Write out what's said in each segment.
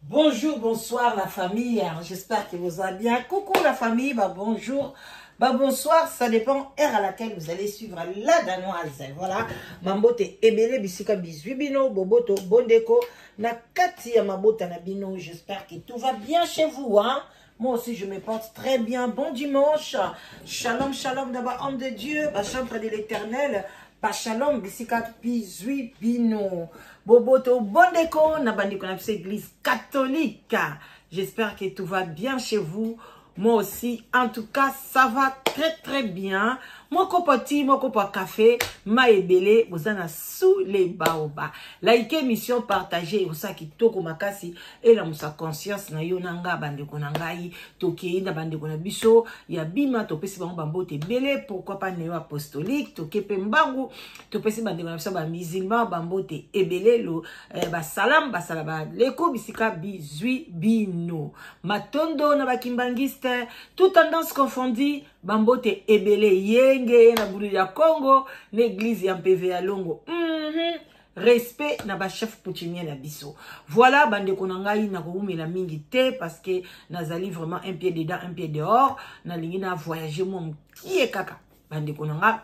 Bonjour, bonsoir la famille. J'espère que vous allez bien. Coucou la famille, bah bonjour. Bah bonsoir, ça dépend heure à laquelle vous allez suivre la danoise. Voilà. Mambote ebele bisika bizui bino boboto bondeko na kati ya mabota na bino. J'espère que tout va bien chez vous hein. Moi aussi, je me porte très bien. Bon dimanche. Shalom, shalom d'abord, homme de Dieu, bah, chantre de l'éternel. Bah, shalom, bisika bizui bino. Boboto, bondeko, na bandeko na église catholique. J'espère que tout va bien chez vous. Moi aussi, en tout cas, ça va très très bien. Moko poti, moko pa café, ma ebele, bozana sous les baobabs. Likez émission, partagez, osa kitoko makasi, elamusa conscience na yo na nga bandeko na ngai, tokei na bandeko na biso, ya bima, topesi bango bambote ebele, pourquoi pas néo apostolique, toke pe mbangu, topesi bandeko na biso ba musulman bambote ebele, lo, eh, basalam, basala ba leko bisika bizui bino. Matondo na bakimbangiste, toute tendance confondue, bambote ebele yenge na bulu ya Congo, na église ya mpeve ya longo. Respect na ba chef coutumier na biso. Voilà bandeko na ngai na koumela mingi te parce que nazali vraiment un pied dedans un pied dehors, nalingi na voyager moi mokie kaka bandeko na ngai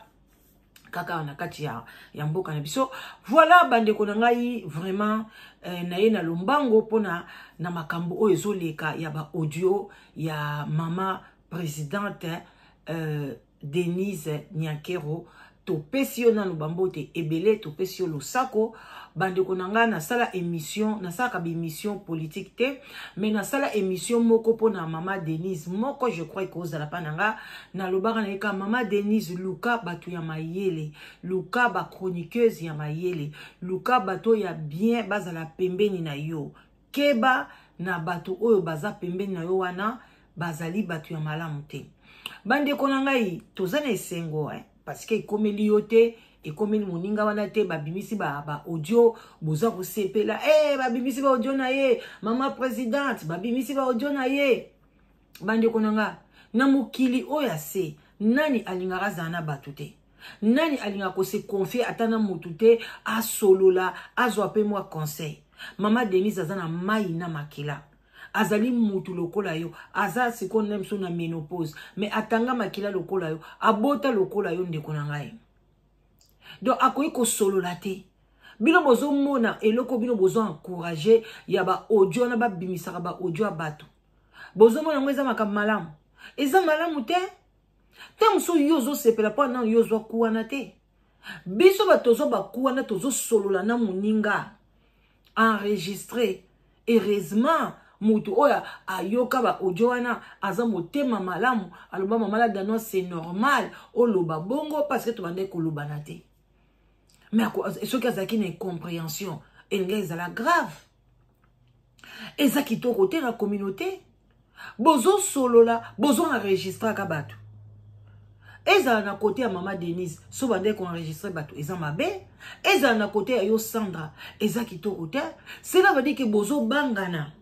kaka na kati ya mboka na biso. Voilà bandeko na ngai vraiment na ye na lombango mpona na makambo oyo ezoleka ya ba audio ya mama présidente Denise Nyakeru. Topesi yo nanu bambote ebele, topesi yo losako. Bandeko na ngai, nasala émission, nasalaka ba émission politique te, mais nasala émission moko mpona mama Denise moko, je crois ekozala mpa na nga. Nalobaka na ye ka mama Denise, luka bato ya mayele, luka ba chroniqueuse ya mayele, luka bato ya bien bazala pembeni na yo. Keba na bato oyo baza pembeni na yo wana bazali bato ya malamu te. Bandeko na ngai, toza na esengo parce que ekomeli yo te, ekomeli moninga wana te, babimisi ba audio, boza kosepela, babimisi ba audio na ye, mama présidente, babimisi ba audio na ye. Bandeko na nga, na mokili oyo ase, nani alingaka azala na bato te? Nani alingaka kose confier ata na motu te, asolola, azwa pe mwa conseil? Mama Denise aza na mai na makila. Azali mutu lokola yo, aza sikoyo na biso na ménopause, mais atanga makila lokola yo, abota lokola yo ndeko na ngai. Donc akoki kosolola te. Bino bozomona eloko bino bozo encourager ya ba audio na babimisaka ba audio ya bato. Bozomona yango eza makambo malamu. Eza malamu te. Te mosusu yo ozosepela mpo nanu yo ozwa kuwana te. Biso bato tozwa bakuwana tozosolola na moninga enregistré. Heureusement mutu oyo ayoka ba audio wana aza motema malamu, aloba mama la danoise c'est normal oloba bongo parce que tobandaki kolobana te. Mais soki azalaki na incompréhension elingi ezala grave. Eza kitoko te na communauté. Bozo solola, bozo enregistraka bato. Ezala na côté ya mama Denise, so bandeki koenregistre bato eza mabe. Ezala na côté ya yo Sandra, eza kitoko te. Cela veut dire que bozobangana.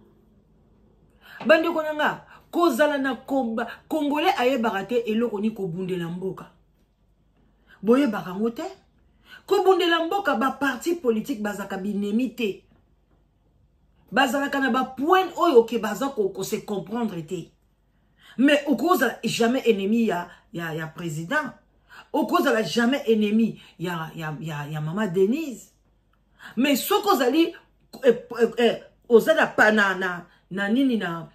Bandeko na nga, kozala na Congolais ayebaka te eloko ni kobundela mboka. Boyebaka yango te. Kobundela mboka, ba parti politique bazalaka binemi te. Bazalaka na ba point oyo ke baza ko se comprendre te. Mais okozala jamais ennemi ya président. Okozala jamais ennemi ya mama Denise. Mais soki ozali, oza na pa, na, na, na nini na,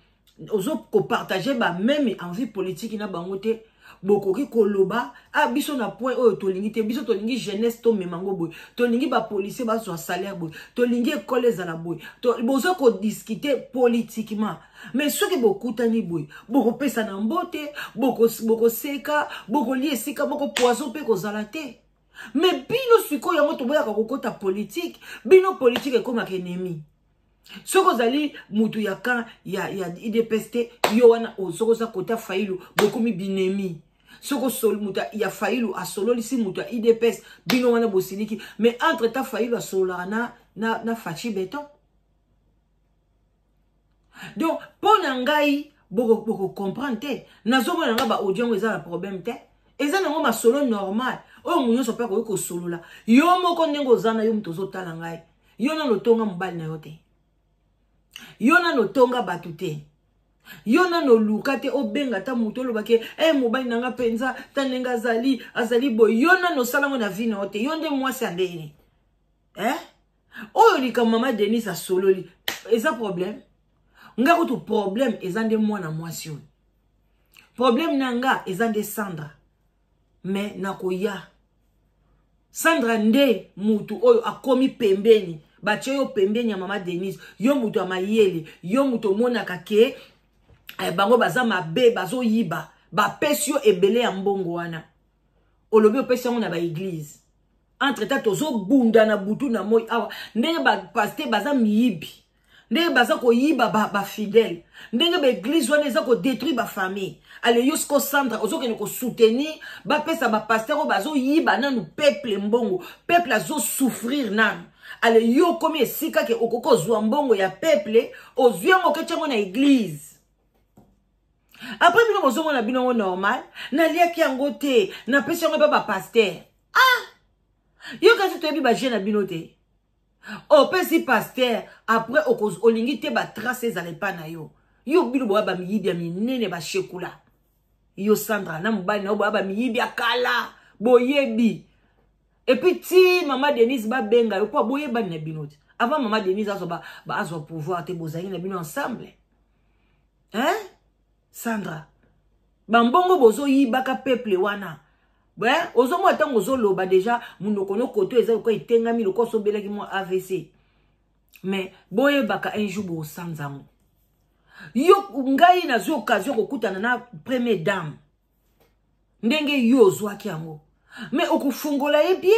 ozo kopartage ba même envie politique na bango te, bokoki koloba, ah, biso na point oyo tolingi te, biso tolingi jeunesse tomema ngo boye, tolingi ba policier bazwa salaire boye, tolingi école ezala boye, bozo kodiscuter politiquement. Mais soki bokutani boye, bokopesa na mbote, bokoseka, bokolia esika moko, poison mpe kozala te. Mais bino sikoyo yango toboyaka kokota politique, bino politique ekomaka ennemi. Soki ozali mutu ya camp ya UDPS te, yo wana, soki oza kota Fayulu, bokomi binemi. Soki osoli mutu ya Fayulu asololisi mutu ya UDPS, bino wana bosiliki. Mais entre temps Fayulu asololaka na Fatshi Béton. Donc mpo na ngai boko comprendre te. Nazomona nga ba audio yango eza na problème te. Eza nango masolo normal oyo moto nyonso mpe akoki kosolola. Yo moko ndenge oza na yo moto ozotala ngai, yo nano otonga mobali na yo te. Yo nano otonga bato te, yo nano oluka te obenga ata moto olobaki e eh, mobali na nga mpenza ta ndenge azali azali boye. Yo nano osala yango na vie na yo te. Yo nde mwasi ya ndenge eh? Oyo likambo mama Denise asololi eza problème. Nga kutu problème eza nde mwana mwasi oyo. Problème na nga eza nde Sandra. Mais nakoya Sandra nde mutu oyo akomi pembeni, batie yo pembeni ya mama Denise. Yo mutu ya mayele, yo mutu omonaka ke eh, bango baza mabe, bazoyiba, bapesi yo ebele ya mbongo wana, olobi opesi yango na baeglize. Entre temps tozobunda na butu na moi awa, ndenge bapaster baza miyibi, ndenge baza koyiba bafidèle, ba ndenge baeglize wana eza kodétruire bafamille. Ale yo siko Sandra ozokende kosoutenir, bapesa bapaster oyo bazoyiba nanu peuple mbongo, peuple azosouffrir nanu. Ale yo okomi esika ke okoki kozwa mbongo ya peuple, ozwi yango, oketi yango na eglize. Après bino bozomona bino yango normal, naliaki yango te, napesi yango mpe bapaster. Ah, yo kasi toyebi baje na bino te. Opesi paster, après olingi te batrace ezala epai na yo. Yo bino boya bamiyibi ya minene, bashekula. Yo Sandra na mobali na yo boya bamiyibi ya kala, boyebi. Et puis ti mama Denise babenga yo mpo boyebani na bino te. Avant mama Denise azwa ba, ba azwa pouvoir te, bozali na bino ensemble, hein? Sandra, bambongo bozoyibaka peuple wana, ozomona ntango ozoloba deja monoko no koto eza lokola etengami, lokola osobelaki mwa AVC. Mais boyebaka un jour bosanza yango. Yo ngai nazwi occasion kokutana na première dame, ndenge yo ozwaki yango, mais okofungola ye bien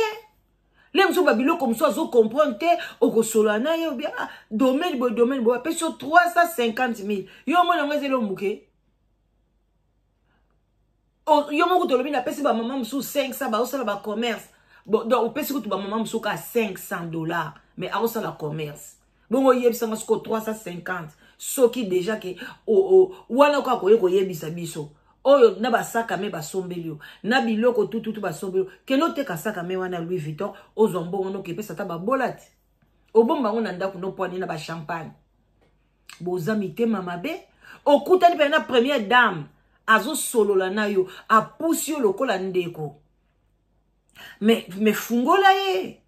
le mosusu, babiloko mosusu azocomprendre te, okosolola na ye obia ah, domaine boye, domaine boye, apesi yo 350 000. Yo omona yango ezeli omuke. Yo moko tolobi napesi bamama mosusu 500, baosala bacommerce. Bon, donc opesi kutu bamama mosusu kaka 500 $, mais aosala commerce. Bongo oyebisanga sikoyo 350, soki déjà ke wana kaka koye koyebisa biso oyo na basaka me basombeli yo na biloko tututu basombeli yo, kende oteka saka me wana Louis Vuitton, ozwa mbongo noki epesa ata babola te, obomba yango na ndako nopwani na bachampagne. Boza mitema mabe. Okutani mpe na première dame, azosolola na yo, apusi yo lokola ndeko, mais fungola ye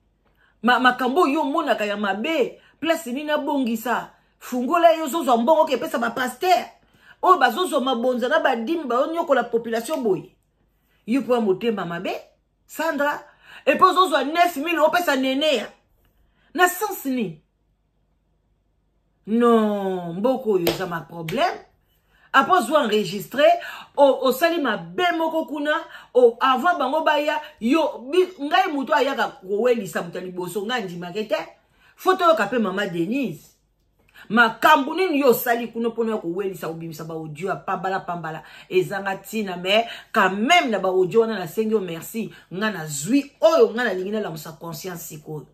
makambo oyo omonaka ya mabe, place nini abongisa, fungola ye. Ozozwa mbongo oke epesa bapaster oyo bazozwa mabonza na badimi, bazonyokola population boye. Yo mpo ya motema mabe, Sandra, et puis ozozwa 9000 opesa neneya na sens nini? Non, mboka oyo eza ma problème. Après ozwa enregistré, osali mabe moko kuna avant bango baya. Yo ngai moto ayaka kowelisa moto ya liboso, ngai andimake te. Fo toyoka mpe mama Denise, makambo nini yo osali kuna mpona ya kowelisa, kobimisa baaudio ya pambala pambala ezanga ntina. Mais quand même na baaudio wana nasengi yo merci. Ngai nazwi oyo ngai nalingi nalamusa conscience sikoyo,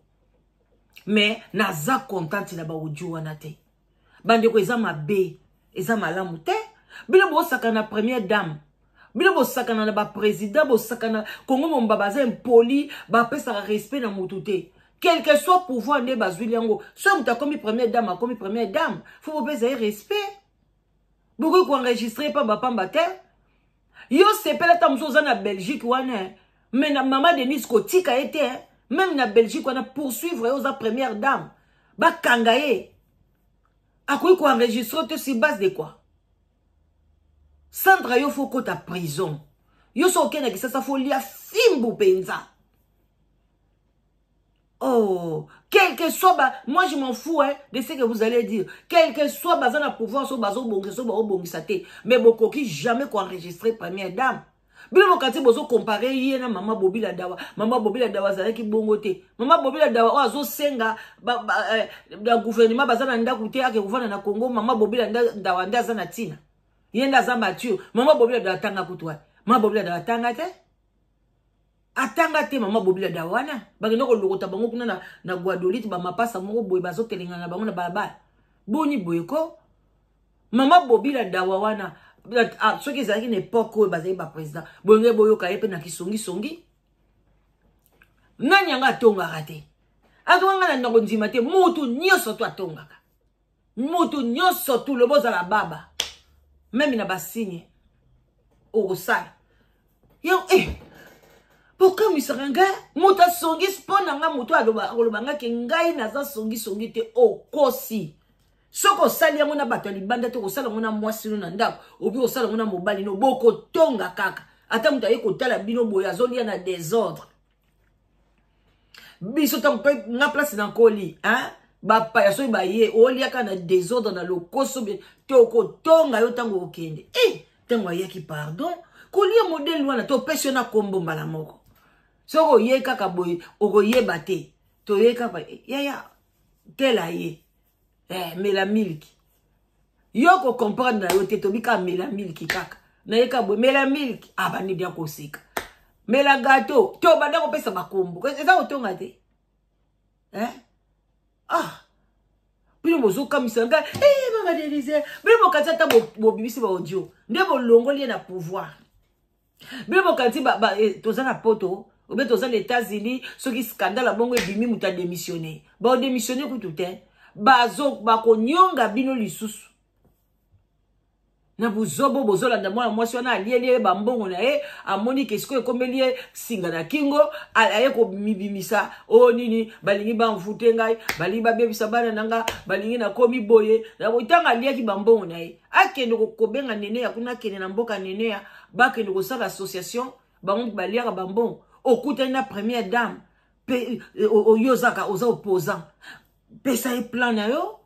mais naza contente na baaudio wana te. Bandeko, eza mabe, eza malamu te. Bino bosaka na première dame, bino bosakana na baprésident, bosakana Kongo momba, baza impoli, bapesaka respect na motu te, quel que soit pouvoir nde bazwili yango. So moto akomi première dame, akomi première dame, fo bopesa ye respect. Bokoki koenregistre pambapamba te. Yo sepela ata mosusu oza na Belgique wana, mais na mama Denise kotika ye te. Même na Belgique wana, poursuivre ye. Oza première dame, bakanga ye. Akoki koenregistre te sur base de quoi? Sandra, yo fo kota prison. Yo so okende Kisasa, fo lia fimbu mpenza. Oh, quel que soit ba, moi je m'en fous, hein, de ce que vous allez dire. Quel que soit baza na pouvoir, so bazo bongisa, so bazo bongisa te, mais bokoki jamais ko enregistrer première dame. Bino bokati bozo comparer ye na mama Bobila Dawa. Mama Bobila Dawa azalaki bongo te. Mama Bobila Dawa oyo azosenga ba, ba, eh, na gouvernement baza na ndako te, ake kovanda na Congo. Mama Bobila Dawa nde aza na ntina, ye nde aza mature. Mama Bobila Dawa atanga kutu wapi? Mama Bobila Dawa atanga te, atanga te. Mama Bobila Dawa wana bakende kolokota bango kuna na Guadolite, bamapasa moko boye bazotelengana na bango na balabala. Boni boye ko mama Bobila Dawa wana, soki ezalaki na époque oyo bazali baprésident boyenge, boyoka ye mpe na kisongisongi. Nani yango atongaka te? Atonga, ngai na ndako ndima te, mutu nyonso to atongaka. Moto nyonso tu loba ozala baba, meme na basigne okosala yo. Bokamwisaka ngai, moto asongisi mpo na ngai, moto akoloba ngai ke ngai naza songisongi te. Okosi. Soki osali yango na bato ya libanda te, okosala yango na mwasi no na ndako, obi osala yango na mobali no, bokotonga kaka. Ata moto aye kotala bino boye, azolia na desordre. Biso ntango mpe nga place na nkoli, hein? Bapaya soki baye, oliaka na desordre na lokoso, tokotonga yo ntango okende. Ntango ayaki, pardon, kolia modele wana, topesi yo na kombo mbala moko. Soki oye kaka boye, okoyeba te. Toye kaka, yaya tela ye, mela miliki. Yo kocomprendre na yo te, tobi kaka mela miliki kaka. Naye kaka boye, mela miliki, abandi dia koseka, mela gato. To banda kopesa bakombo, eza kotonga te, eh? Ah, bino bozokamwisa ngai. Mama Denise, bino bokanisi ata bobimisi baaudio nde bolongoli ye na pouvoir. Bino bokanisi toza na Poto obe toza na États-Unis, soki scandale bongo ebimi, moto adémissionne, baodémissionne kutu te, bazo bakonyonga bino lisusu na buzobo. Bozolanda mwana mwasi wana, alieli ye bambongo na ye, amoni ke sikoyo ekomeli ye singa na kingo, aye komibimisa. Oyo nini? Balingi bamvute ngai, balingi babebisa bana na nga, balingi nakomi boye. Ntango aliaki bambongo na ye, akende kobenga nene ya kuna, akende na mboka nene ya, bakende kosala association. Bango baliaka bambongo. Okutani na première dame pe oyo ozaka, oza opposant, pesa ye plan na yo.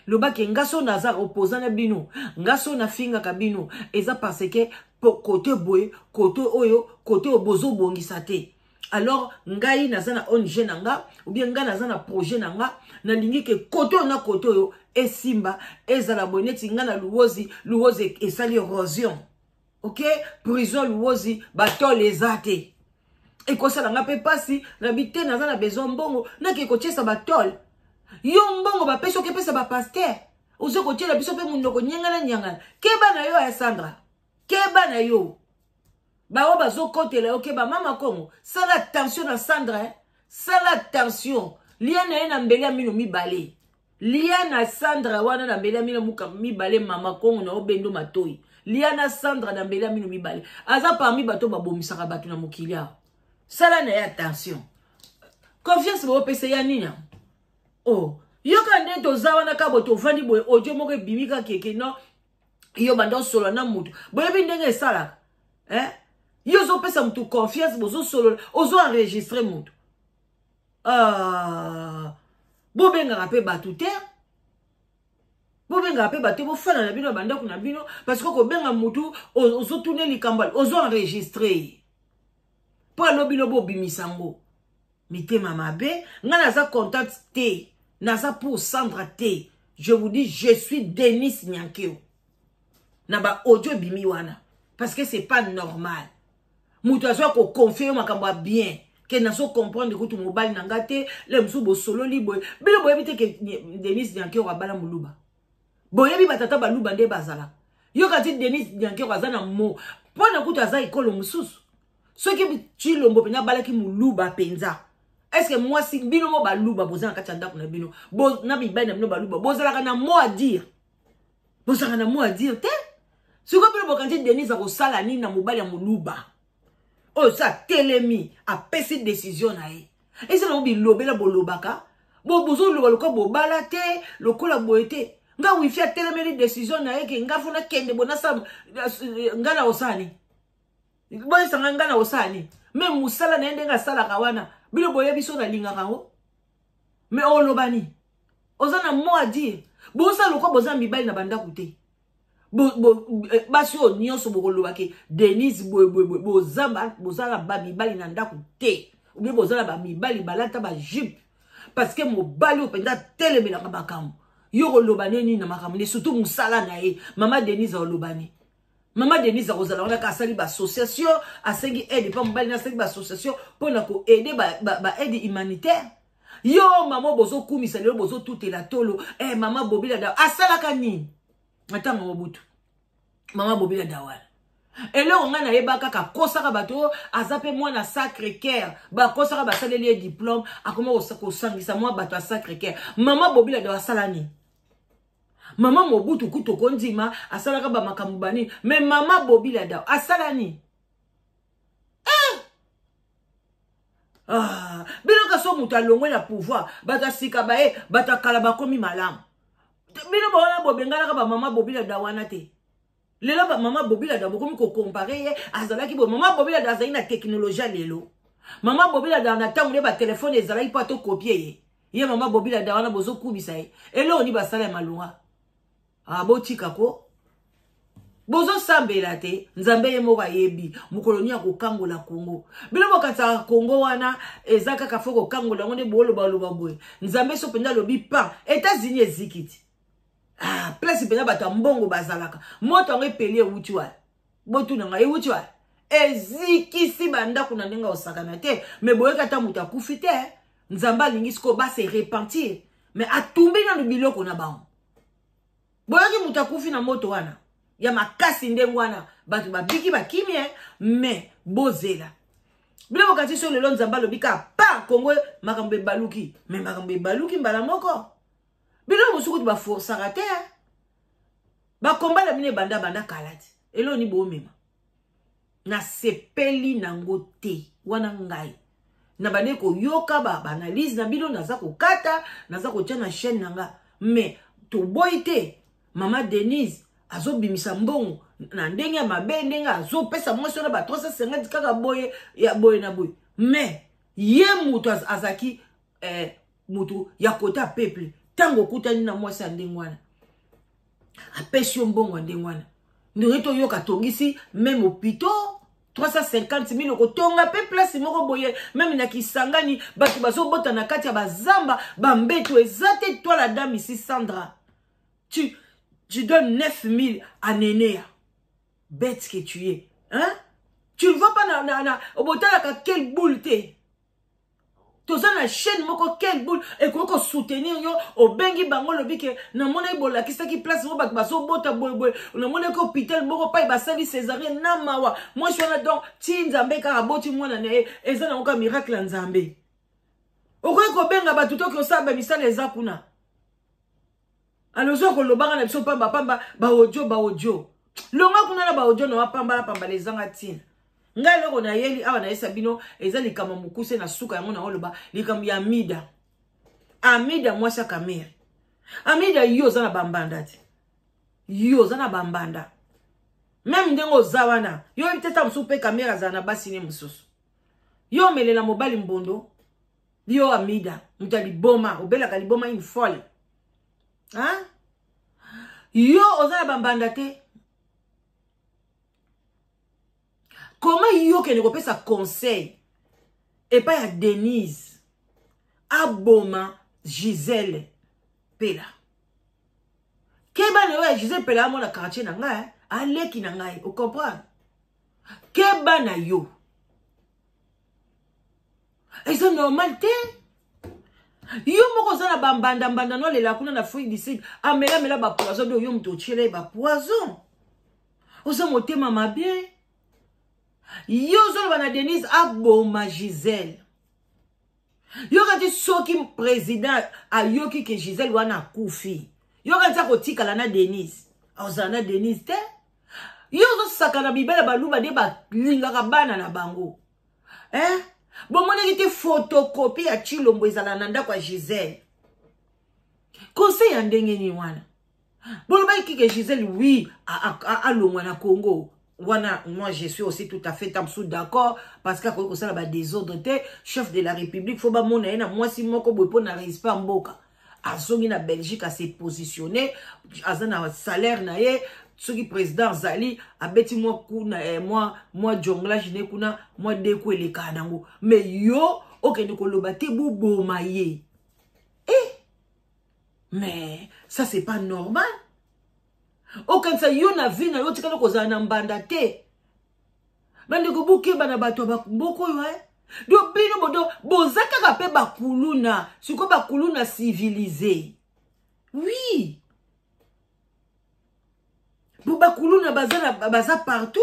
Lobaki: nga so naza opposant na bino, nga so nafingaka bino, eza parce que kote boye, kote oyo, kote oyo bozobongisa te. Alors ngai naza na ONG na nga, ou bien ngai naza na projet na nga, nalingi ke kote oyo na kote oyo esimba, ezala boye. Neti ngai na Luozi, Luozi esali érosion, ok, prison Luozi batole eza te, ekosala nga mpe mpasi. Nabi te, naza na besoin mbongo, nake kotiesa batole. Yo mbongo bapesi, okepesa bapasteur, oza kotiela biso mpe monoko nyangana nyangana. Keba na yo ya Sandra, keba na yo, bango bazokotela yo. Keba, mama Kongo, sala attention na Sandra, eh? Sala attention, lia na ye na mbeli ya mino mibale. Lia na Sandra wana na mbeli ya mino mibale. Mama Kongo na obendo matoi, lia na Sandra na mbeli ya mino mibale. Aza parmi bato babomisaka bato na mokili awa. Sala na ye attention. Confiance boopesa ya nini? Oh, yoka nde toza wana kaka boye, tovandi boye, audio moko ebimi kaka keke. No, yo banda osolola na motu, boyebi ndenge esalaka, eh? Yo ozopesa motu confiance, bozosolola, ozoenregistre motu. Ah, bobengaka mpe bato te, bobengaka mpe bato, bofanda na bino na bandako na bino, parce que kobenga motu, ozotuna likambo, ozoenregistre ye mpo alobi lobi obimisa yango. Mitema mabe. Ngai naza contente te, naza pour Sandra te. Je vous dis, je suis Denis Nyankeo na baaudio ebimi wana, parce que c'est pas normal. Moto azwa koconfie yo makambo ya bien ke nazocomprendre kutu mobali na nga te. Le mosusu bosololi boye, bino boyebi te ke Denis Nyankeo abala moluba. Boyebi batata baluba nde bazala. Yoka ti Denis Nyankeo aza na mo mpo na kutu aza ekolo mosusu. Soki Chilombo mpenza abalaki moluba mpenza, est-ce mwasi bino mo baluba boza na kati ya ndako na bino na mibali na bino baluba, bozalaka na mot à dire? Bozalaka na mot à dire te. Sikoyo bino bokanisi Denise akosala nini na mobali ya moluba oyo so atelemi, apesi décision na ye? Eza nango bilobela bolobaka, bozoloba lokola bobala te, lokola boye te. Nga wifi atelemeli décision na ye ke nga fo nakende bo nasala, nga na kosala nini? Boyesanga nga na kosala nini? Me mosala na ye ndenge asalaka wana, bino boyebi so nalingaka yango. Me oloba nini? Oza na mot à dire? Bozala lokola boza mibali na bandako te. Basi oyo nyonso bokoloba ke Denise boyeboyeboye, boza na bamibali na ndako te, obie boza na bamibali balata bajupe, parce que mobali oyo mpenza atelemelaka makambo, yo koloba ne nini na makambo ne, surtout mosala na ye? Mama Denise oloba nini? Mama Denise akozala wana kaka, asali baassociation, asengi aide mpa mobali na, asali baassociation mpona koaide baaide ba humanitaire. Yo mama bozokumisa lelo, bozotutela tolo, mama Bobila da asalaka nini na ntango Mobutu? Mama Bobila Dawala. Eloko ngai nayeba kaka, akosaka bato oyo aza mpe mwana Sacre Cœur. Bakosaka, basaleli ye diplôme, akoma kosangisa mwa bato ya Sacre Cœur. Mama Bobila do asala nini? Mama Mobutu kutu kondima asalaka bamakambo banini, mais mama Bobila da asala nini? Eh! Ah, bino kasi moto alongwe na pouvoir, bato ya sika baye, bato ya kala bakomi malamu. Bino bawana bobenganaka bamama Bobila da wana te. Lelo bamama Bobila da bokomi kocomparer ye, azalaki boye. Mama Bobila da azalaki na technologie ya lelo. Mama Bobila da na ntango nde batelefone ezalaki mpo atocopier ye. Ye mama Bobila da wana bozokubisa ye, eloko ni basala ya malunga? Ah, botika ko, bozosambela te. Nzambe ye moko ayebi mokolo nini akokangola Kongo. Bino bokanisaka Kongo wana eza kaka faut kokangola yango nde bolobaloba boye. Nzambe so mpenza alobi pan, États-Unis eziki ti. Ah, place mpenza bato ya mbongo bazalaka, moto yango epeli, ewuti wana. Botuna ngai, ewuti wana, ezikisi bandako na ndenge osakana te. Mais boyoki ata moto akufi te. Nzambe alingi sikoyo base repentir, mais atumbi nanu biloko na bango. Boyoki moto akufi na moto wana ya makasi ndenge wana, bato babiki, bakimi. Mais bozela, bino bokanisi so lelo Nzambe alobi kaka pa Kongo, makambo ebaluki. Mais makambo ebaluki mbala moko. Biloko mosusu kutu baforsaka te. Bakomba na bino ebanda banda kala ti eloni bomema. Nasepeli nango te wana. Ngai na bande koyoka baanalyse na bino, naza kokata, naza kotia na chaîne na nga. Mais toboyi te, mama Denise azobimisa mbongo na ndenge ya mabe, ndenge azopesa mwasi wana ba 350 kaka boye ya boye na boye. Mais ye moto azalaki moto ya kota peuple. Ntango okutani na mwasi ya ndenge wana, apesi yo mbongo ya ndenge wana, ndenge toyoka atongisi même hôpitaux, 350 000 okotonga mpe place moko boye. Même na Kisangani bato bazobota na kati ya bazamba, bambeto eza te. Toi la dame ici, Sandra, tu donnes 9 000 à Nenea, bête que tu es, hein? Tu ne vois pas na obotalaka quelle boule te. Toza na chaîne moko, quelle boule ekoki kosoutenir yo. Obengi bango, olobi ke namonaki bolakisaki place moko bato bazobota boyeboye, namonaki hôpital moko pai basali césarienne na mawa mwasi wana. Donc ti Nzambe kaka aboti mwana na ye, eza nango kaka miracle ya Nzambe. Okoki kobenga bato toki osala bamisala eza kuna. Alozwa kolobaka na biso pambapamba, baaudio baaudio, longa kuna na baaudio na wapambala pambala ezanga ntina. Ngai eloko nayeli awa, nayesa bino, eza likambo mokuse na suka yango. Naoloba likambo ya Amida. Amida mwasi ya Kamerhe. Amida, yo oza na bambanda te, yo oza na bambanda. Même ndenge oza wana, yo oyebi te ta mosusu mpe Kamerhe azala na basi ne mosusu. Yo omelela mobali mbondo. Yo Amida, moto ya liboma, obelaka liboma, une folle, hein? Yo oza na bambanda te. Koma yo okende kopesa conseil epai ya Denise aboma Gisele Pela. Keba na yo ya Gisele Pela, amona quartier na ngai, aleki na ngai, ocomprendre? Keba na yo, eza normal te. Yo moko oza na bambandambanda no alela kuna na Afrique du Sud, amelamela bapoison. Do yo moto otiela ye bapoison, oza motema mabe. Yo ozoloba na Denise aboma Gisele. Yoka ti soki président ayoki ke Gisele wana akufi, yoka ti akotikala na Denise, akozala na Denise te. Yo ozosaka na bibele. Baluba nde balingaka bana na bango, eh? Bomonaki te photocopie ya Chilombo ezala na ndako ya Gisele? Conseil ya ndenge nini wana? Bolobaki ke Gisele, oui, alongwa na Congo wana. Moi je suis aussi tout à fait tamsu d'accord, parce que akoki kosala badésordre te. Chef de la République, faut bamona ye na mwasi moko boye mpo na respect ya mboka. Azongi na Belgique, ase positionne, aza na salaire na ye. Soki président azali, abeti mwa kuna mwa jonglage ne kuna, mwa deku elekaka nango. Mais yo okende koloba te boboma ye, eh? Mais ça, c'est pas normal. Okanisa yo na vie na yo otikali kozala na mbanda te. Bandeko, bokeba na bato ya mboka oyo, eh? Do bino bodo boza kaka mpe bakuluna. Sikoyo bakuluna civilisé, oui, bo bakuluna baza, baza partout.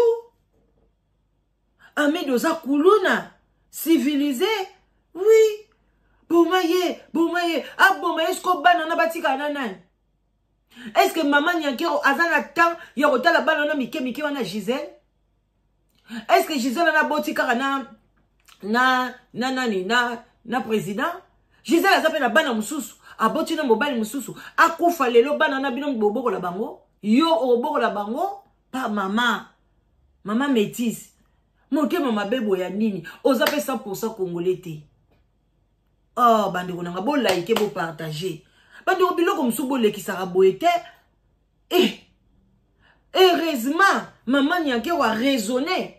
Amida oza kuluna civilisé, oui. Boma ye, boma ye, aboma ye. Siko bana na batikala na nani? Est ce que mama Nyankero aza na temps ya kotala bana wana mike mike wana Gisele? Est ce que Gisele wana aboti kaka na nani, na président? Gisele aza mpe na bana mosusu, aboti na mobali mosusu. Akufa lelo, bana na bino bobokola bango, yo obokola bango pa mama. Mama métise, motema mabe boya nini? Oza mpe 100 congolais te. Oh, bandeko nanga, bolike, bopartage. Bandeko, biloko mosusu bolekisaka boye te. Eh, heureusement mama Nyankero araisonne,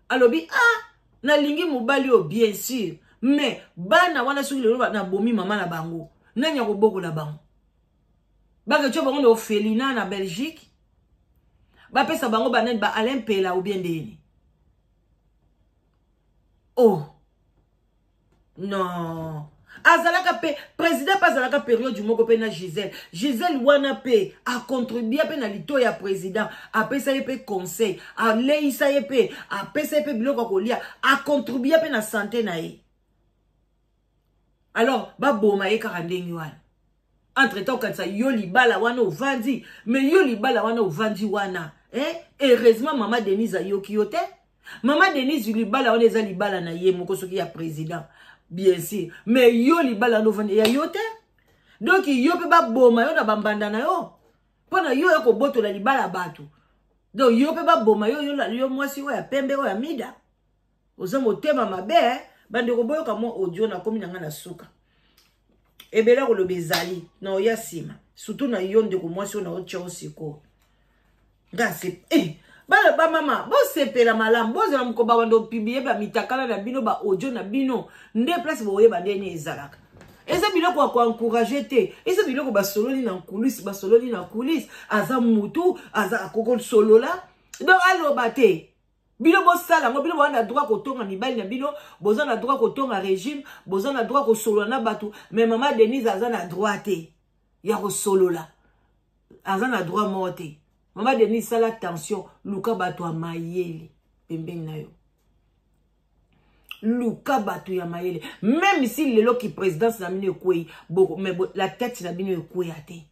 alobi: "Ah, nalingi mobali oyo, bien sûr, mais bana wana, soki lelo nabomi mama na bango, nani akobokola bango?" Baketia bango na orphelinat na Belgique, bapesa bango banani, ba Alain Mpela ou bien ndeni. Oh non, azalaka mpe président mpe, azalaka période moko mpe na Gisele. Gisele wana mpe acontribua mpe na lito ya président, apesa ye mpe conseil, aleisa ye mpe, apesa ye mpe biloko ya kolia, acontribua mpe na santé na ye. Alors baboma ye kaka ndenge wana. Entre temps, okanisa yo libala wana ovandi, mais yo libala wana ovandi wana, eh? Heureusement mama Denise ayoki yo te. Mama Denise, libala wana eza libala na ye moko, soki ya président, bien sûr, mais yo libala wana ovandi ya yo te. Donc yo mpe baboma yo na bambanda na yo mpo na yo ya kobotola libala ya bato. Donc yo mpe baboma yo, yo, yo mwasi oyo ya pembe, oyo ya Mida, oza motema mabe, eh? Bandeko, boyoka mwa audio. Nakomi na ngai na suka. Ebele koloba ezali na oya nsima, surtout na yo ndeko mwasi oyo na otya o sikoyo. Nga se eh, bana bamama, bosepela malamu. Bozala mokoba bando publier bamitakala na bino, baaudio na bino nde place boyeba ndeni ezalaka. Eza biloko ya koencourager te, eza biloko basololi na coulisse, basololi na coulisse. Aza mutu, aza akokosolola, donc aloba te. Bino bosala yango, bino boza na droit kotonga mibali na bino, boza na droit kotonga régime, boza na droit kosolola na bato, mais mama Denise aza na droit te ya kosolola, aza na droit moko te. Mama Denise, sala attention, luka bato ya mayele pembeni na yo, luka bato ya mayele. Même si lelo ki présidence na bino ekwei, mais la tête na bino ekweya te.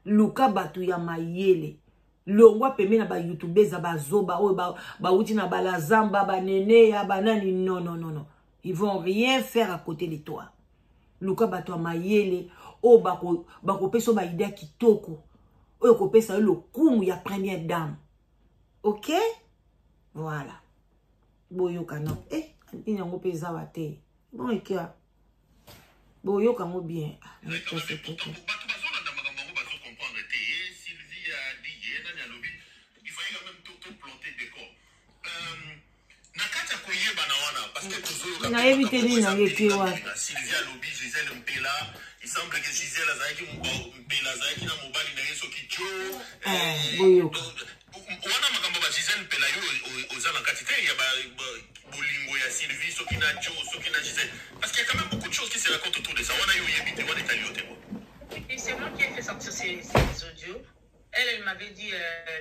Luka bato ya mayele, longwa pembeni na bayoutubeza, bazoba oyo bauti na balazamba, banene ya banani. Non, non, non, non, ils vont rien faire à côté de toi. Luka bato ya mayele oyo bakopesa yo baidées ya kitoko, oyo ekopesa yo lokumu ya première dame. Ok, voilà, boyoka no. Eh, nini yango mpe eza wa te. Bon, ekia boyoka yango bien. Ah, bato bazolanda makambo yango, bazocomprendre te. Ye Sylvie adi, ye nani alobi il fallait quand même to planter décor na kati ya koyebana wana, parce que tozoyoka. Nayebi te nini yango etie wana. Sylvie alobi Gisele Mpela, il semble que Gisele azalaki, Mpela azalaki na mobali na ye soki jo. Boyoka. Wana makambo ba Gisele Mpela, yo oza na kati te ya bolingo ya Sylvie soki na jo, soki na Gisele, parce qu'il y a quand même beaucoup de choses qui se racontent autour de ça. Wana yo oyebi te, wana etali yo te quoi. Et c'est moi qui ai fait sortir ces audios. Elle, elle m'avait dit,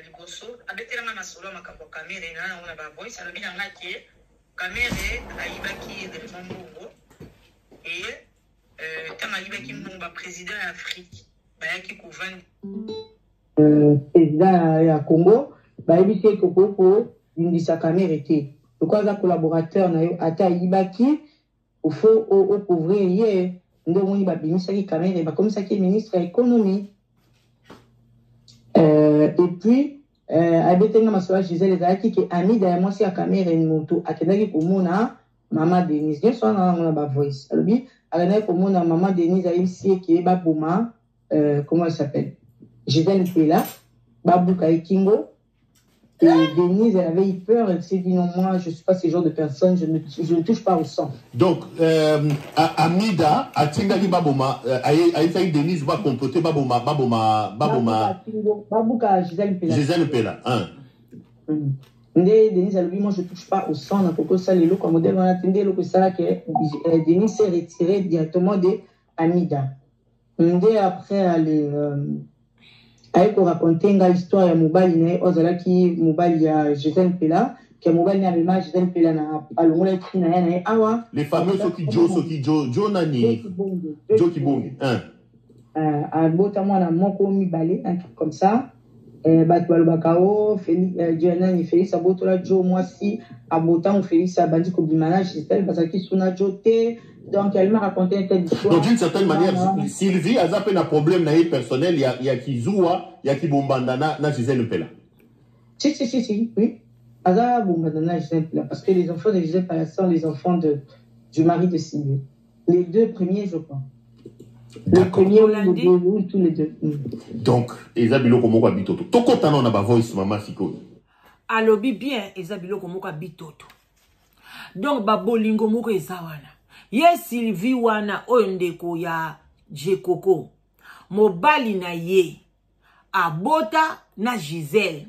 liboso, abetelanga masolo ya makambo ya Kamere na nango na bavoice. Alobi na nga ke Kamere ayibaki vraiment mbongo et ntango ayibaki mbongo, baprésident ya Afrique bayaki kovanda. Président ya Congo bayebisi eke okoki kolingisa Kamere te lokola aza collaborateur na yo. Ata ayibaki, faut ocouvrir ye. Nde omoni babimisaki Kamere, bakomisaki ye ministre ya économie. Et puis abetenga masolo ya Gisele, ezalaki ke Amida ya mwasi ya Kamere moto akendaki komona mama Denise. Nyonso wana nango na bavoice. Alobi akendaki komona mama Denise, ayebisi ye ke baboma comment il s'appelle, Gisèle Mpela, babuka ye kingo. Et Denise, elle avait eu peur, elle s'est dit: "Non, moi, je ne suis pas ce genre de personne, je ne touche pas au sang." Donc, Amida, atindaki baboma, ayebisaki Denise bacomploter baboma, baboma, baboma. Babuka Gisèle Mpela. Gisèle Mpela, hein. Nde Denise alobi: "Moi, je touche pas au sang, nakoki osala eloko ya modèle wana te." Nde eloko esalaki Denise s'est retiré directement de Amida. Nde après ale aye koraconter nga histoire ya mobali na ye oyo azalaki mobali ya Gisèle Mpela. Ke mobali na amema Gisèle Mpela na alongola ye na ya na ye awa. Les fameux soki Joe soki Joe Joe nani Joe Kibonge hein. Abota mwana moko mibale un truc comme ça. Bato balobaka o Félix nani Félix abotola Joe mwasi abotango Félix abandi kobima na Gisèle bazalaki suna Joe te. Donc elle m'a raconté une telle histoire. Donc d'une certaine manière Sylvie aza pe na problème na ye personnel ya Kizuwa ya Kibombanda na Gisèle Mpela. Si, si, si, si, oui. Aza bombanda na Gisèle Mpela parce que les enfants de Gisèle Mpela sont les enfants du mari de Sylvie. Les deux premiers, je crois. Le premier ou le deux, ou tous les deux. Donc, eza biloko moko ya bitoto. Tokota na ba voice mama sikoyo. Alobi bien, eza biloko moko ya bitoto. Donc ba bolingo moko eza wana. Ye Sylvie wana oyo ndeko ya Jekoko. Mobali na ye abota na Gisèle.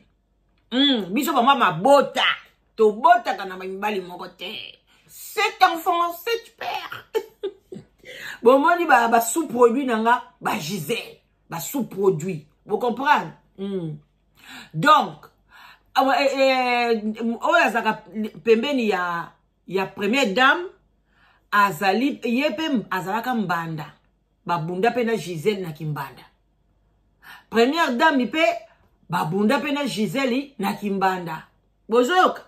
Biso bama mabota. Tobotaka na mibali moko te. 7 enfants, 7 pères. Bomoni ba sous-produit nanga ba Gisèle, ba sous-produit. Vous comprenez? Donc oyo azaka pembeni ya première dame azali ye pe azalaka mbanda. Babunda pe na Gisèle na kimbanda. Première dame pe babunda pe na Gisèle na kimbanda. Bozoyoka.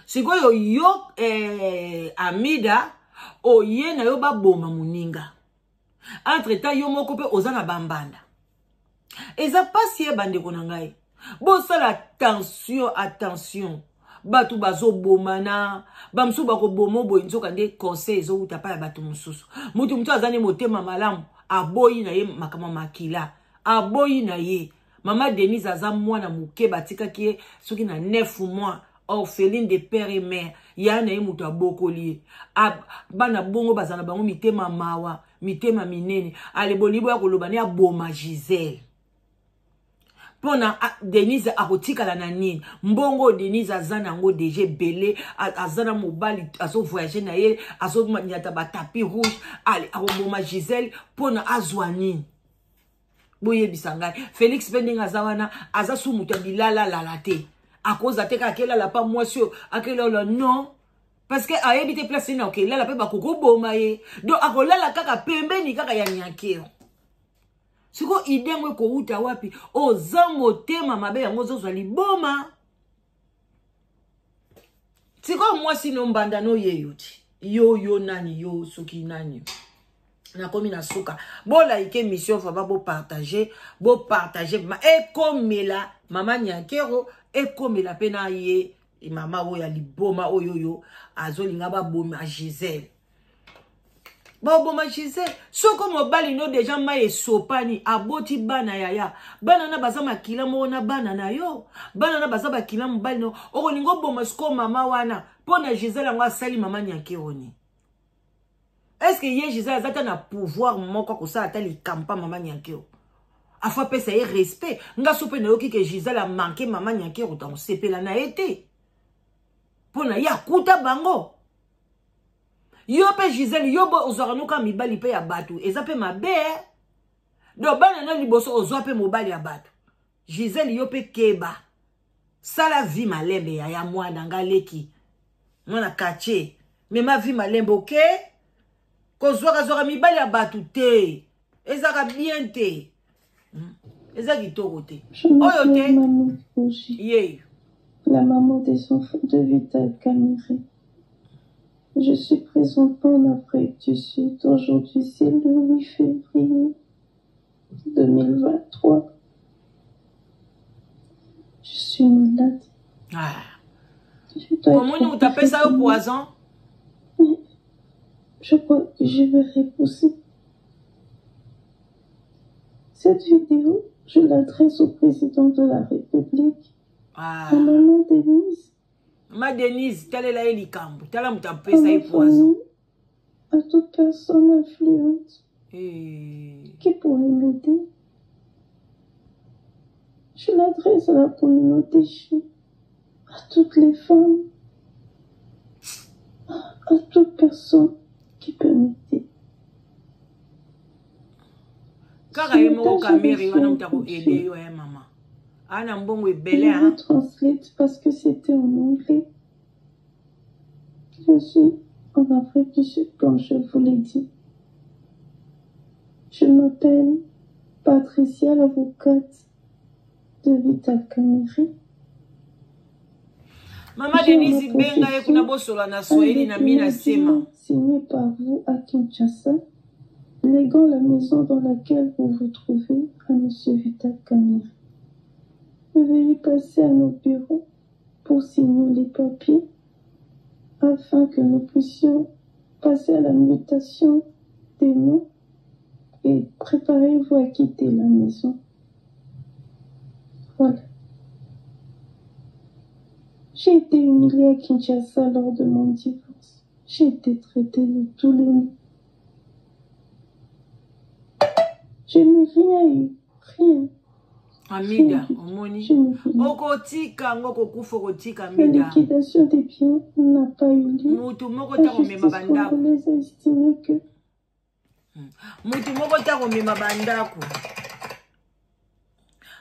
Sikoyo yo Amida oye na yo baboma muninga. Entre temps yo moko pe oza na bambanda. Eza pasi ye bandeko na ngai. Bosala attention, attention. Bato bazobomana, bamosusu bakoboma boye nzoka nde conseil ezowuta pa ya bato mosusu. Mutu mutu aza ne motema malamu, aboyi na ye makambo makila, aboyi na ye. Mama Denise aza mwana moke batikaki ye soki na 9 mois, orpheline de père et mère. Ya na ye mutu abokoli ye. Bana bongo bazana bango mitema mawa, mitema minene. Ale bolibo ya koloba ne aboma Gisèle. Pona Denise akotikala na nini? Mbongo Denise aza nango déjà ebele, aza na mobali azo voyager na ye, azo nyata ba tapis rouge, ale akoboma Gisèle pona azwa nini? Boyebisa ngai. Félix pe ndenge aza wana, aza su mutu ya bilala lala te. Akoza te kaka akelala pa mwasi oyo, akelala non. Parce que ayebi te place nini akelala pe bakokoboma ye. Donc akolala kaka pembeni kaka ya Nyankero. Siko idée yango ekouta wapi? Oza motema mabe yango ozozwa liboma. Siko mwasi no mbanda no yeyo ti. Yo yo nani yo soki nani. Nakomi na suka. Bo like mission vraiment bo partager, bo partager vraiment ekomela mama Nyankero ekomela pe na ye mama oyo ya liboma oyo yo azolinga ba boma Gisèle. Baboma Gisèle soko mobali no deja mai esopani aboti bana yaya bana na baza makila moko na bana na yo bana na baza bakila mobali no okolinga oboma siko mama wana mpo na Gisèle yango asali mama Nyankero ni. Est-ce que ye Gisèle azata na pouvoir moko kosala ata likampa mama Nyankero? Afa pesa ye respect. Nga so pe nayoki ke Gisèle a manqué mama Nyankero tango sepela na ye te. Mpo na ye akuta bango. Yo pe Gisèle yo bo ozwaka noka mibali pe ya bato eza pe mabe eh? Donc bana na liboso ozwa pe mobali ya bato. Gisèle yo pe keba. Sala vie malembe ya ya mwana nga leki. Mwana quartier. Mema vie malembe OK? Kozwaka zwaka mibali ya bato te. Ezaka bien te. Eza kitoko te. Oyo te. Ye. La maman des enfants de Vital Kamerhe. Je suis présentement en Afrique du Sud. Aujourd'hui, c'est le 8 février 2023. Je suis malade. Ah. Comment nous t'appelles ça au poison? Mais je crois que je vais repousser. Cette vidéo, je l'adresse au président de la République. Ah. À maman Denise. Ma Denise, telle est la Elikambo. Telle est la poison. À toute personne influente Et... qui pourrait m'aider. Je l'adresse à la communauté chi, à toutes les femmes, à toute personne qui peut m'aider. Kaka ye moko Kamerhe wana mutu ako aider yo eh mama. Ana mbongo ebele. Je vous translate parce que c'était en anglais. Je suis en Afrique du Sud, comme je vous l'ai dit. Je m'appelle Patricia, l'avocate de Vital Kamerhe. Mama Denise benga ye kuna bosola na Swahili na mina sema. Signé par vous à Kinshasa, léguant la maison dans laquelle vous vous trouvez à Monsieur Vital Kamerhe. Veuillez passer à nos bureaux pour signer les papiers afin que nous puissions passer à la mutation des noms et préparez-vous à quitter la maison. Voilà. J'ai été humiliée à Kinshasa lors de mon divorce. J'ai été traitée de tous les noms. Je n'ai rien eu, rien. Amida, omoni. Okotika yango kokufa okotika La Amida. liquidation des biens n'a pas eu lieu. Mutu moko La te akomema justice bandako. congolaise a estimé que Mutu moko te akomema bandako.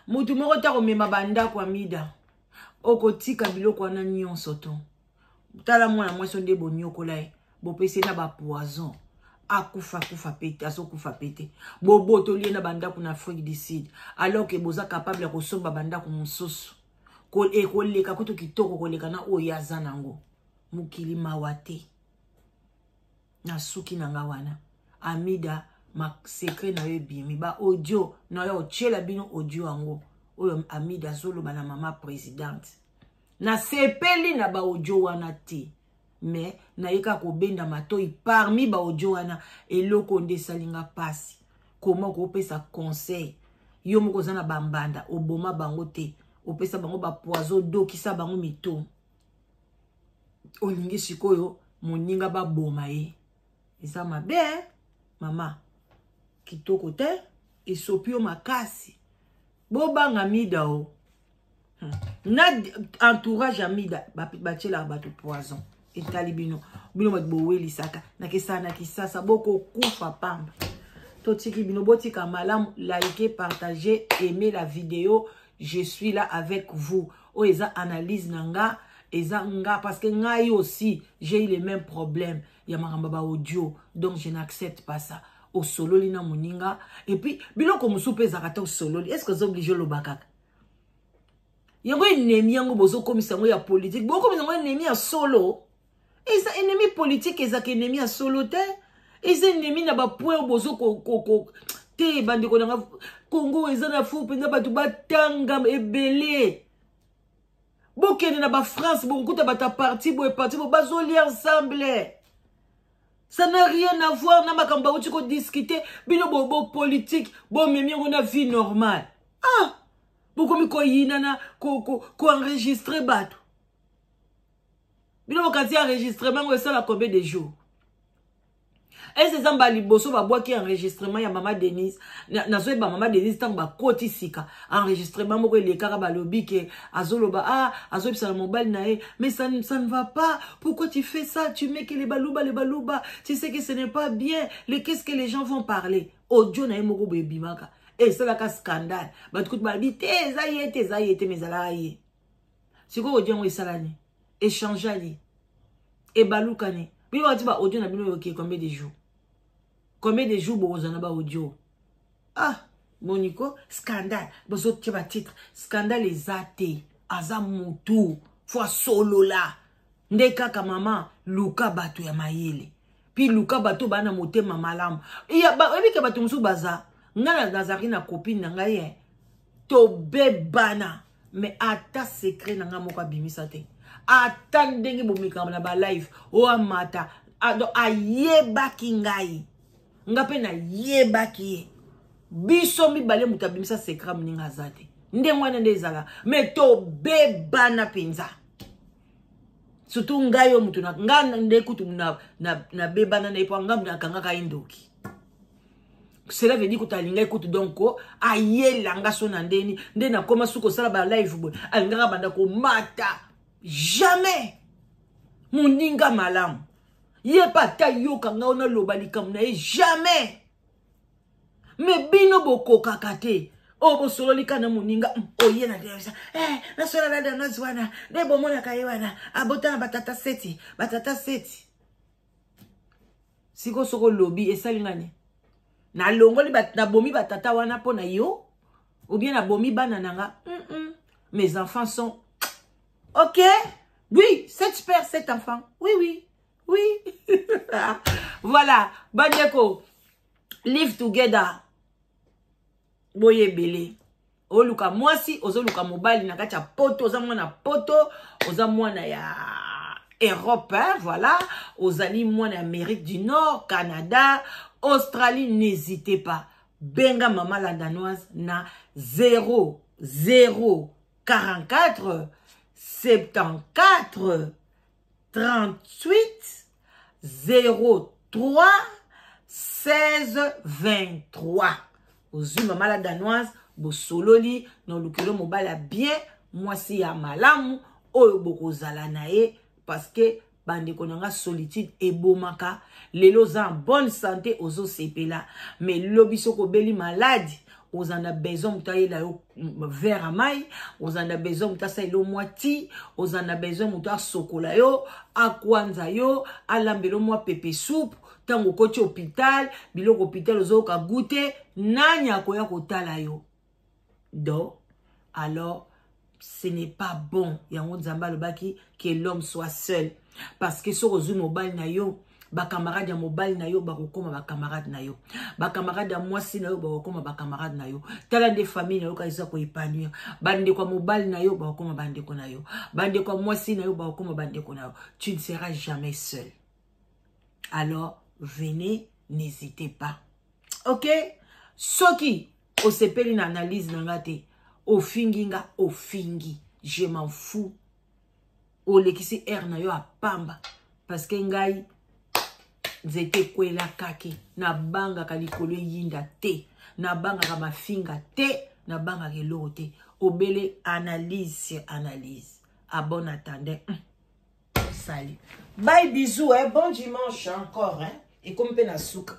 Mutu moko te akomema bandako Amida. Okotika biloko wana nyonso to. Tala mwana mwasi nde bonyokola ye. Bopesi ye na ba poison. Akufa kufa pete, azokufa pete. Bobotoli ye na bandako na Afrique du Sud. Alors que boza capable ya kosomba bandako mosusu. Ekoleka kutu kitoko koleka na oyo aza nango. Mokili mawa te. Na suki na nga wana. Amida, ma secret na yo ebimi. Ba audio na yo otiela bino audio yango. Oyo Amida azoloba na mama présidente. Na sepeli na ba audio wana te. Mais nayeka kobenda matoi parmi ba audio wana eloko nde esalinga pasi. Comment kopesa conseil? Yo moko oza na bambanda, oboma bango te. Opesa bango ba poison, dokisa bango mito. Olingi sikoyo moninga baboma ye. Eza mabe, eh? Mama. Kitoko te, esopi yo makasi. Bobanga Amida o. Na entourage Amida batielaka bato poison. Etali bino. Bino bato bowelisaka. Na kisasa na kisasa bokokufa pamba. Totiki bino botika malamu, likez, partagez, aimez la vidéo. Je suis là avec vous. Oyo eza analyse na nga, eza nga parce que ngai aussi j'ai eu les mêmes problèmes ya makambo ba audio, donc je n'accepte pas ça. Osololi na moninga et puis biloko mosusu mpe ezalaka te osololi. Est-ce que oza obligé oloba kaka? Yango ennemi yango bozokomisa yango ya politique, bokomisa yango ennemi ya solo. Eza ennemi politique, ezaka ennemi ya solo te. Eza ennemi na ba point oyo bozo ko te bandeko na nga. Congo eza na fu mpenza bato batanga ebele. Bokende na ba France, bokokuta bato ya parti boye parti boye bazolia ensemble. Ça n'a rien à voir na makambo bauti kodiscute. Bino bo politique bomemi yango na vie normale. Ah, bokomi koyinana koenregistre bato. Bino bokati enregistrement yango esala combien de jours? Ese eza mbala liboso babwaki enregistrement ya mama Denise. Nazoyeba mama Denise ntango bakoti sika enregistrement moko elekaka, balobi ke azoloba, ah, azoyebisa na mobali na ye, mais ça ne va pas, pourquoi tu fais ça, tu mets que les baluba, les baluba, tu sais que ce n'est pas bien, les qu'est-ce que les gens vont parler. Audio na ye moko boye ebimaka, esalaka scandale. Bato kutu balobi te eza ye te, eza ye te, mais ezalaka ye. Sikoyo audio yango esalani, échangeani, ebalukani. Bino bati ba audio na bino yoki combien de jours? Combien de jours bokozala na ba audio? Ah, Moniko, scandale. Bozotia ba titre. Scandale eza te. Aza mutu. Fo asolola. Nde kaka mama luka bato ya mayele. Puis luka bato bana motema malamu. Iya ba oyebi ke bato mosusu baza. Nga nazalaki na copine na ngai ye. Tobebana. Mais ata secret na nga moko abimisa te. Ata ndenge bomekama na ba live oyo amata, donc ayebaki ngai. Nga mpe nayebaki ye. Biso mibale moto abimisa secret moninga aza te. Ndenge wana nde ezala. Mais tobebana mpenza. Surtout ngai oyo moto na nga nde kutu nabebana na ye mpo nga moto nakangaka ye ndoki. Cela veut dire kutu alingaki kutu donc ayelanga so na ndeni nde nakoma suki kosala ba live boye, alingaka banda komata jamais. Moninga malamu ye mpe ata yoka ngai naloba likambo na ye jamais. Mais bino bokokaka te. Oyo bosololi kaka na moninga, oye na televizio, eh, nasola na danoise wana nde bomonaka ye wana abota na batata seti, batata seti. Sikoyo soki olobi esali nga nini? Nalongoli, nabomi batata wana mpo na yo, ou bien nabomi bana na nga? Mes enfants sont ok. Oui, sept pères, sept enfants. Oui, oui, oui. Voilà, bandeko, live together. Boyebele. Oluka mwasi, ozoluka mobali na kati ya poto, oza mwana poto, oza mwana ya Europe, hein, voilà, ozali mwana ya Amérique du Nord, Canada, Australie, n'hésitez pas. Benga Mama la Danoise na 0 0 44 74 38 03 16 23. Ozwi Mama la Danoise, bosololi na olukelo mobali ya bien, mwasi ya malamu oyo bokozala na ye, parce que bandeko na nga, solitude ebomaka. Lelo oza en bonne santé, ozosepela, mais lobi soki obeli maladi, oza na besoin moto ayela yo verre ya mai, oza na besoin moto asalela yo mwa ti, oza na besoin moto asokola yo, akwanza yo, alambela yo mwa pepe soupe. Ntango okoti hôpital, biloko hôpital ozoyoka goût te, nani akoya kotala yo? Donc alors ce n'est pas bon. Yango Nzambe alobaki que l'homme soit seul, parce que soki ozwi mobali na yo, bakamarade ya mobali na yo bakokóma bakamarade na yo, bakamarade ya mwasi na yo bakokóma bakamarade na yo. Tala nde famille na yo kaka eza koépanouir. Bandeko ya mobali na yo bakokóma bandeko na yo, bandeko ya mwasi na yo bakokóma bandeko na yo. Tu ne seras jamais seul. Alors venez, n'hésitez pas, ok? Soki osepeli na analyse na nga te, ofingi nga, ofingi, je m'en fous. Olekisi aire na yo apamba, parce que ngai nzete ekwelakaki, nabangaka likolo eyinda te, nabangaka mafinga te, nabangaka eloko te. Obele analyse sur analyse. À bon attendant, salut, bye, bisous, hein? Bon dimanche encore, hein? Ekomi mpe na suka.